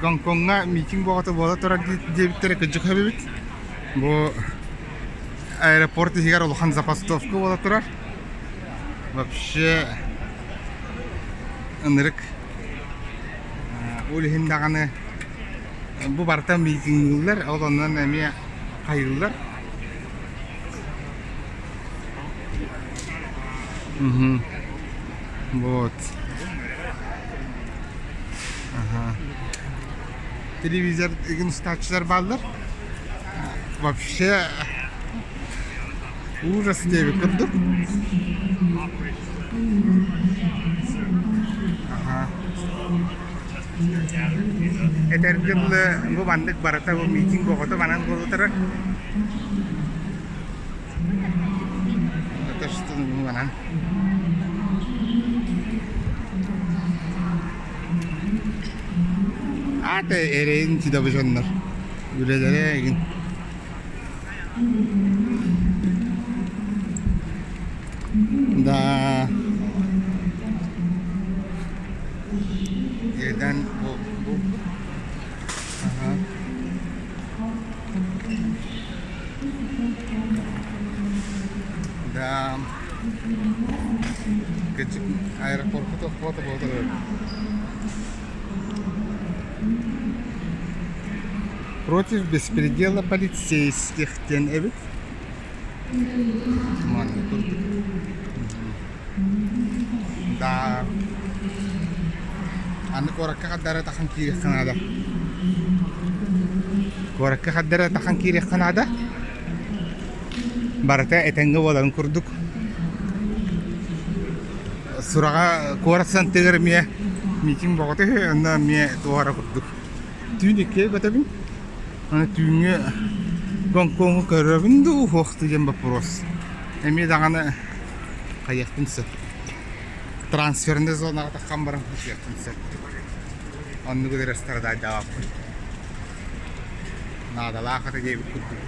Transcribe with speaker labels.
Speaker 1: Гонкоҥҥа митинг буоҕата буола турар диэбиттэрэ кырдьык эбит. Бу аэропорт иһигэр улахан забастовка буола турар. Вообще ынырык. Ол иһин даҕаны бу барыта митинглэр, ол онон эмиэ хайыыллар. Мгм. Вот. Ага. Телевизор игин устааччылар бааллар. Вообще ужас диэбит курдук. Ага. Этэргэ дылы бу маннык барыта бу митинг оҕото манан буолутара. Это что манан. Аата эрэйин сидабы дьоннор. Үлэлэрэ игин. Да. Иэдээн буолбут. Аха. Да. Кычык аэропортка тохтоото буолар. Против беспредела полицейских диэн эбит. Маннык курдук. Да. Аны куоракка хардары тахан киириэххэ наада. Куоракка хардары тахан киириэххэ наада. Барыта этэҥҥэ буоларын курдук. Сураҕа куорат сантыгар эмиэ митинг боҕото үһү, онно эмиэ туора курдук. Түүн иккиэ көтөбүн. Аны түүҥҥү Гонконгу көрөбүн дуу, суох дуу диэн боппуруос. Эмиэ даҕаны хайыахпын сөп. Трансферный зонаҕа таххан баран көрсүөхпүн сөп. Оннук эрэ страдайдаабаппын. Наадалаах этэ диэбит курдук.